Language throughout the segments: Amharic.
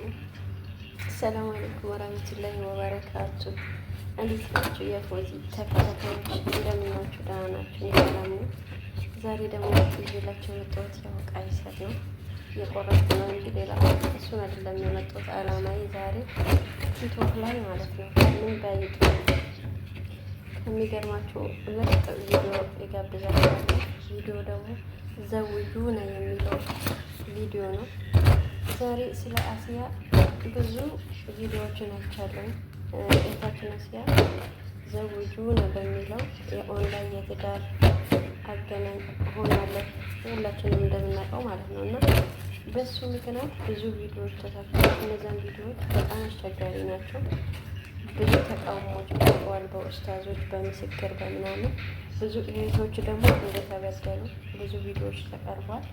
السلام عليكم ورحمة الله وبركاته። እንዴት ናችሁ? የፎዚ ተከታታዮች እንደምን ናችሁ? ደህና ናችሁ? እኔ ሰላም ነኝ። ዛሬ ደግሞ ይዤላችሁ የመጣሁት ያው ቀይስር ነው፣ እየቆረጥኩ ነው እንጂ ሌላ እሱን አይደለም የመጣሁት። አላማዬ ዛሬ ቲክቶክ ላይ ማለት ነው ምን ባይጡ ከሚገርማችሁ ምርጥ ቪዲዮ ይጋብዛችኋለሁ። ቪዲዮ ደግሞ ዘውጁነ የሚለው ቪዲዮ ነው። ዛሬ ስለ አሲያ ብዙ ቪዲዮዎችን አይቻለሁ። እህታችን አሲያ ዘውጁነ በሚለው የኦንላይን የትዳር አገናኝ ሆናለች፣ ሁላችንም እንደምናውቀው ማለት ነው። እና በሱ ምክንያት ብዙ ቪዲዮዎች ተሰርተዋል። እነዛን ቪዲዮዎች በጣም አስቸጋሪ ናቸው። ብዙ ተቃውሞዎች ቀርበዋል፣ በኡስታዞች በምስክር በምናምን። ብዙ እህቶች ደግሞ እንደተበደሉ ብዙ ቪዲዮዎች ተቀርቧል።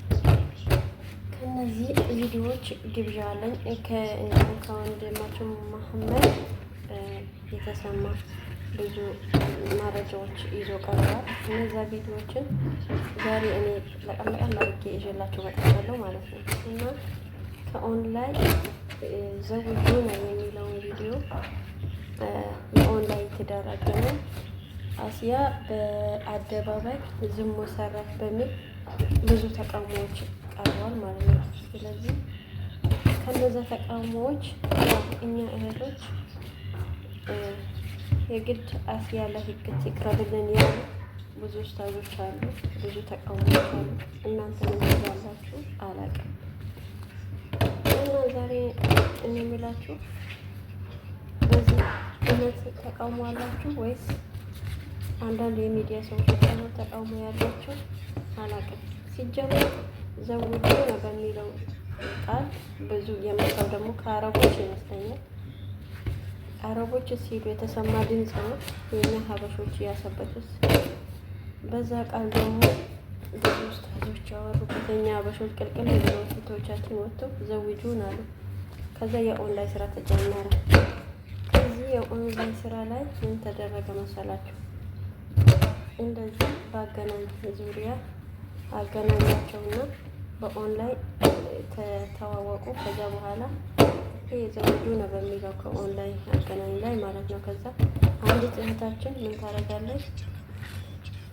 ከነዚህ ቪዲዮዎች ግብዣ አለኝ። እንዲሁም ከወንድማችን መሀመድ የተሰማ ብዙ መረጃዎች ይዞ ቀርቧል። እነዛ ቪዲዮዎችን ዛሬ እኔ ለቀለቀል አድርጌ ይዤላችሁ መጥቻለሁ ማለት ነው። እና ከኦንላይን ዘውጁ ነው የሚለውን ቪዲዮ የኦንላይን ትዳር አገናኝ አሲያ በአደባባይ ዝሙት ሰራች በሚል ብዙ ተቃውሞዎች ቀርበዋል ማለት ነው። ስለዚህ ከነዛ ተቃውሞዎች እኛ እህቶች የግድ አሲያ ለህግ ትቅረብልን ያሉ ብዙ ኡስታዞች አሉ፣ ብዙ ተቃውሞዎች አሉ። እናንተ ምን ትላላችሁ? አላውቅም። እና ዛሬ እኔ የምላችሁ በዚህ እውነት ተቃውሞ አላችሁ ወይስ አንዳንድ የሚዲያ ሰዎች ብቻ ነው ተቃውሞ ያላቸው? አላውቅም። ሲጀመር ዘውጁ ነው በሚለው ቃል ብዙ የመጣው ደግሞ ከአረቦች ይመስለኛል። አረቦች ሲሉ የተሰማ ድምፅ ነው። የኛ ሀበሾች እያሰበቱት በዛ ቃል ደግሞ ብዙ ኡስታዞች ያወሩበት የኛ ሀበሾች ቅልቅል ብለው ፊቶቻችን ወጥተው ዘውጁን አሉ። ከዛ የኦንላይን ስራ ተጀመረ። ከዚህ የኦንላይን ስራ ላይ ምን ተደረገ መሰላችሁ? እንደዚህ በአገናኝ ዙሪያ አገናኛቸውና በኦንላይን ተዋወቁ። ከዛ በኋላ ይሄ ዘውጁ ነው በሚለው ከኦንላይን አገናኝ ላይ ማለት ነው። ከዛ አንዲት እህታችን ምን ታደርጋለች?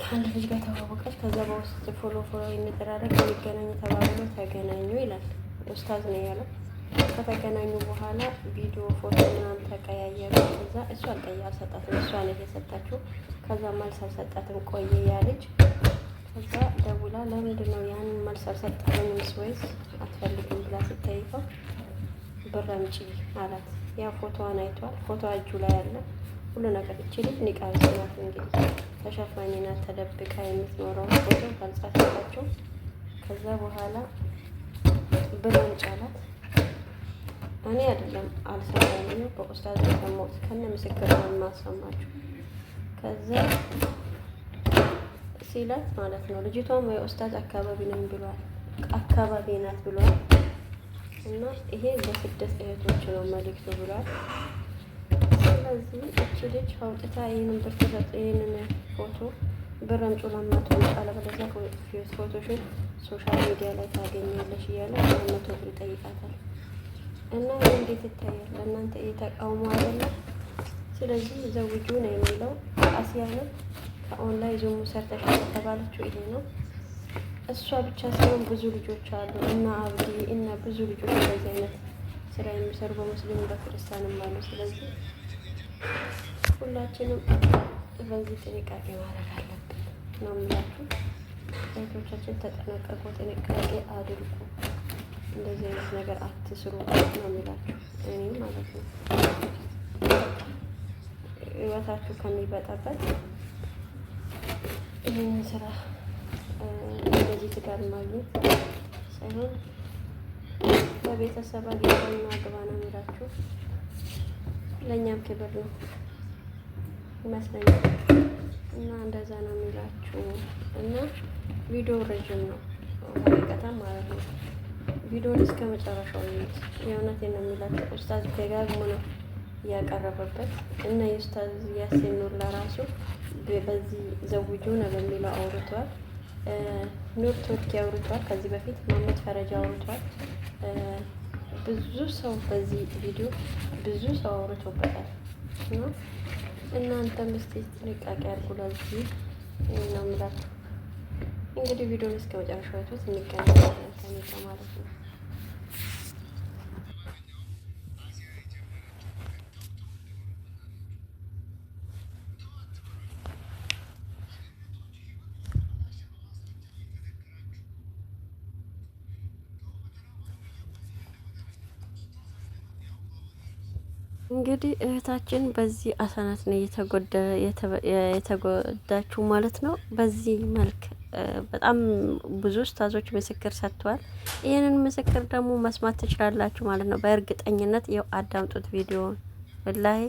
ከአንድ ልጅ ጋር ተዋወቀች። ከዛ በውስጥ follow follow የሚደራረግ የሚገናኝ ተባብሎ ተገናኙ ይላል። ኡስታዝ ነው ያለው። ከተገናኙ በኋላ ቪዲዮ ፎቶ ምናምን ተቀያየሩ። ከዛ እሷ አልቀያ አልሰጣትም፣ እሷ ነች የሰጣችው። ከዛ መልስ አልሰጣትም ቆየ ያ ልጅ። ከዛ ደውላ ለምንድን ነው ያንን መልስ አልሰጠኸኝም ወይስ አትፈልግም ብላ ስትጠይቀው ብር አምጪ አላት። ያ ፎቶዋን አይቷል። ፎቶ እጁ ላይ አለ ሁሉ ነገር። እቺ ልጅ ኒቃብ ናት እንግዲህ ተሸፋኝ ናት፣ ተደብቃ የምትኖረው ፎቶ ገልጻ ሰጣቸው። ከዛ በኋላ ብር አምጪ አላት። እኔ አይደለም አልሰማኝም፣ በኡስታዝ የሰማሁት ከነ ምስክር ነው የማሰማችሁ። ከዛ ሲላት ማለት ነው ልጅቷም የኡስታዝ አካባቢ ነኝ ብሏል፣ አካባቢ ናት ብሏል። እና ይሄ ለስደት እህቶች ነው መልእክቱ ብሏል። ስለዚህ እቺ ልጅ አውጥታ ይህንን ብር ተሰጥ ይህንን ፎቶ ብር አምጪ ለመቶ አለበለዚያ ፎቶሽን social media ላይ ታገኛለሽ እያለ 100 ብር ይጠይቃታል። እና ይህ እንዴት ይታያል? ለእናንተ ተቃውሞ አይደለም? ስለዚህ ዘውጁ ነው የሚለው አሲያንም ከኦንላይን ዝሙት ሰርተሻል የተባለችው ይሄ ነው። እሷ ብቻ ሳይሆን ብዙ ልጆች አሉ እና አብዲ እና ብዙ ልጆች እንደዚህ አይነት ስራ የሚሰሩ በሙስሊም በክርስቲያንም አሉ። ስለዚህ ሁላችንም በዚህ ጥንቃቄ ማድረግ አለብን ነው የምላችሁ። እህቶቻችን ተጠነቀቁ፣ ጥንቃቄ አድርጉ፣ እንደዚህ አይነት ነገር አትስሩ ነው የሚላችሁ እኔ ማለት ነው። ህይወታችሁ ከሚበጠበት ይህንን ስራ እንደዚህ ትዳር ማግኘት ሳይሆን በቤተሰብ አግኝተን አግባ ነው የሚላችሁ። ለእኛም ክብር ነው ይመስለኛል። እና እንደዛ ነው የሚላችሁ። እና ቪዲዮ ረዥም ነው ሀቂቀታ ማለት ነው። ቪዲዮን እስከ መጨረሻው እዩት። የእውነቴን ነው የሚላችሁ። ኡስታዝ ደጋግሞ ነው እያቀረበበት እና የኡስታዝ ያሲን ኑር ለራሱ በዚህ ዘውጁነ በሚለው አውርቷል። ኑር ቱርኪ አውርቷል። ከዚህ በፊት መሀመድ ፈረጃ አውርቷል። ብዙ ሰው በዚህ ቪዲዮ ብዙ ሰው አውርቶበታል እና እናንተም እስቲ ጥንቃቄ አድርጉ። ለዚህ ነው የምላችሁ። እንግዲህ ቪዲዮን እስከ መጨረሻው አይቶት እንገናኛለን ከእኔ ጋር ማለት ነው። እንግዲህ እህታችን በዚህ አሳናት ነው የተጎዳችው ማለት ነው። በዚህ መልክ በጣም ብዙ ኡስታዞች ምስክር ሰጥተዋል። ይህንን ምስክር ደግሞ መስማት ትችላላችሁ ማለት ነው። በእርግጠኝነት ይኸው አዳምጡት ቪዲዮውን ወላሂ።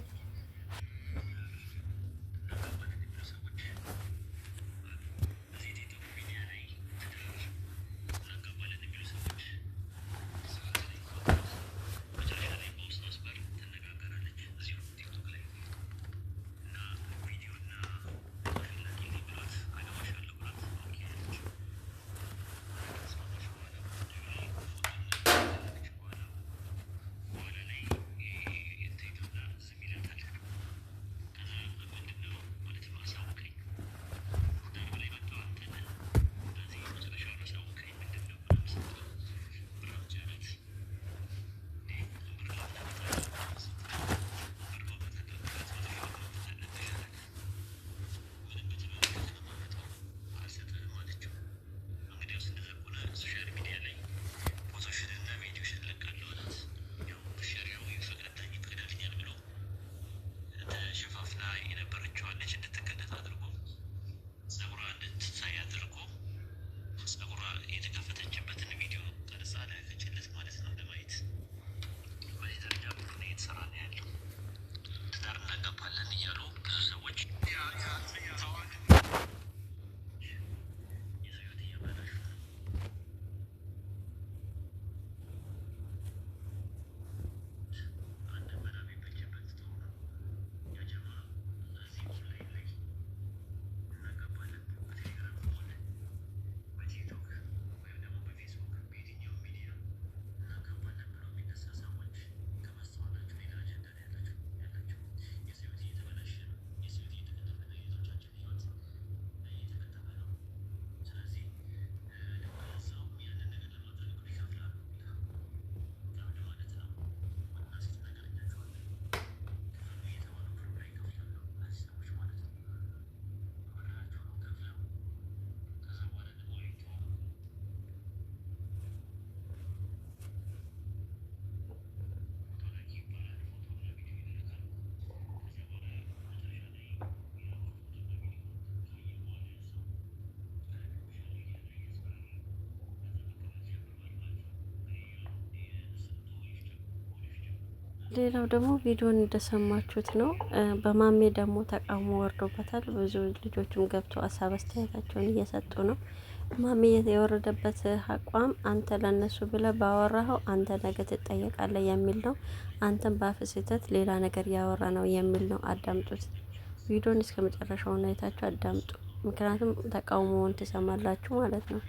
ሌላው ደግሞ ቪዲዮን እንደሰማችሁት ነው። በማሜ ደግሞ ተቃውሞ ወርዶበታል። ብዙ ልጆችም ገብተው ሀሳብ አስተያየታቸውን እየሰጡ ነው። ማሜ የወረደበት አቋም አንተ ለነሱ ብለህ ባወራኸው አንተ ነገ ትጠየቃለህ የሚል ነው። አንተም በአፍ ስህተት ሌላ ነገር ያወራ ነው የሚል ነው። አዳምጡት። ቪዲዮን እስከ መጨረሻው አይታችሁ አዳምጡ። ምክንያቱም ተቃውሞውን ትሰማላችሁ ማለት ነው።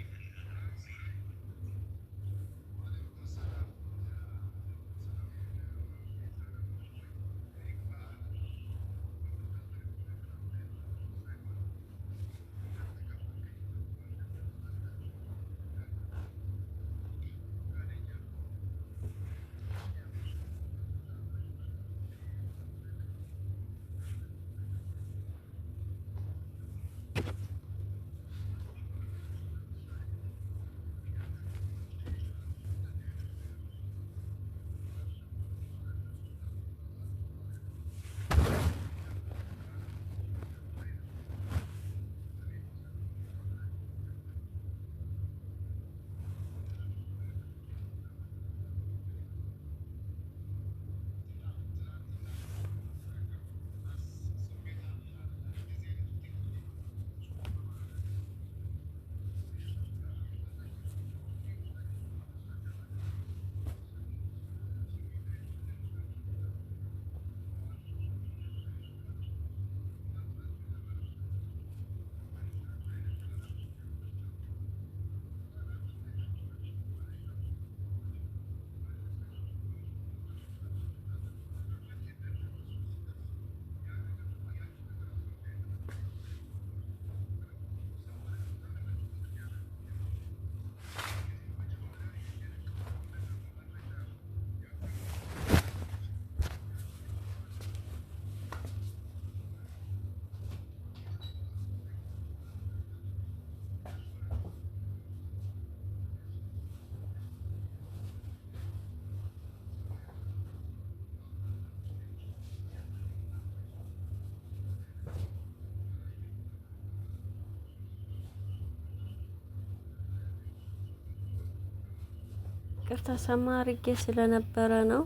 ይቅርታ ሰማ አርጌ ስለነበረ ነው።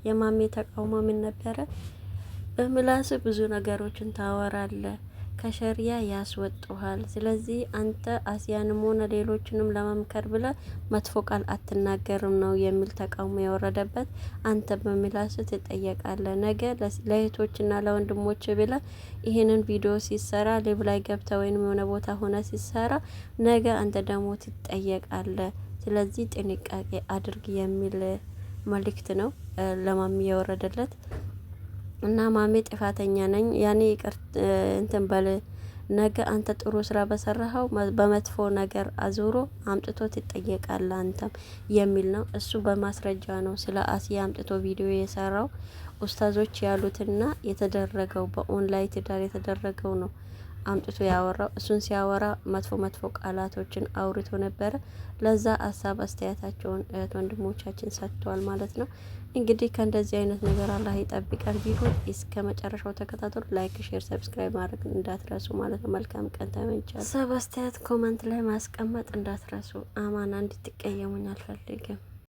የማሜ ተቃውሞ ምን ነበረ? በምላስ ብዙ ነገሮችን ታወራለ፣ ከሸሪያ ያስወጡሃል። ስለዚህ አንተ አሲያንም ሆነ ሌሎችንም ለመምከር ብለ መጥፎ ቃል አትናገርም ነው የሚል ተቃውሞ የወረደበት። አንተ በምላስ ትጠየቃለ። ነገ ለእህቶችና ለወንድሞች ብለ ይህንን ቪዲዮ ሲሰራ live ላይ ገብተ ወይንም የሆነ ቦታ ሆነ ሲሰራ ነገ አንተ ደግሞ ትጠየቃለ። ስለዚህ ጥንቃቄ አድርግ የሚል መልእክት ነው ለማሚ የወረደለት። እና ማሜ ጥፋተኛ ነኝ ያኔ ይቅር እንትን በል፣ ነገ አንተ ጥሩ ስራ በሰራኸው በመጥፎ ነገር አዙሮ አምጥቶ ትጠየቃለህ አንተም የሚል ነው። እሱ በማስረጃ ነው ስለ አሲያ አምጥቶ ቪዲዮ የሰራው። ኡስታዞች ያሉትና የተደረገው በኦንላይን ትዳር የተደረገው ነው አምጥቶ ያወራው። እሱን ሲያወራ መጥፎ መጥፎ ቃላቶችን አውርቶ ነበረ። ለዛ ሀሳብ አስተያየታቸውን እህት ወንድሞቻችን ሰጥተዋል ማለት ነው። እንግዲህ ከእንደዚህ አይነት ነገር አላህ ይጠብቀን። ቪዲዮ እስከ መጨረሻው ተከታተሉ። Like፣ share፣ subscribe ማድረግ እንዳትረሱ ማለት ነው። መልካም ቀን ተመኝቻለሁ። ሀሳብ አስተያየት comment ላይ ማስቀመጥ እንዳትረሱ። አማና እንድትቀየሙኝ አልፈልግም።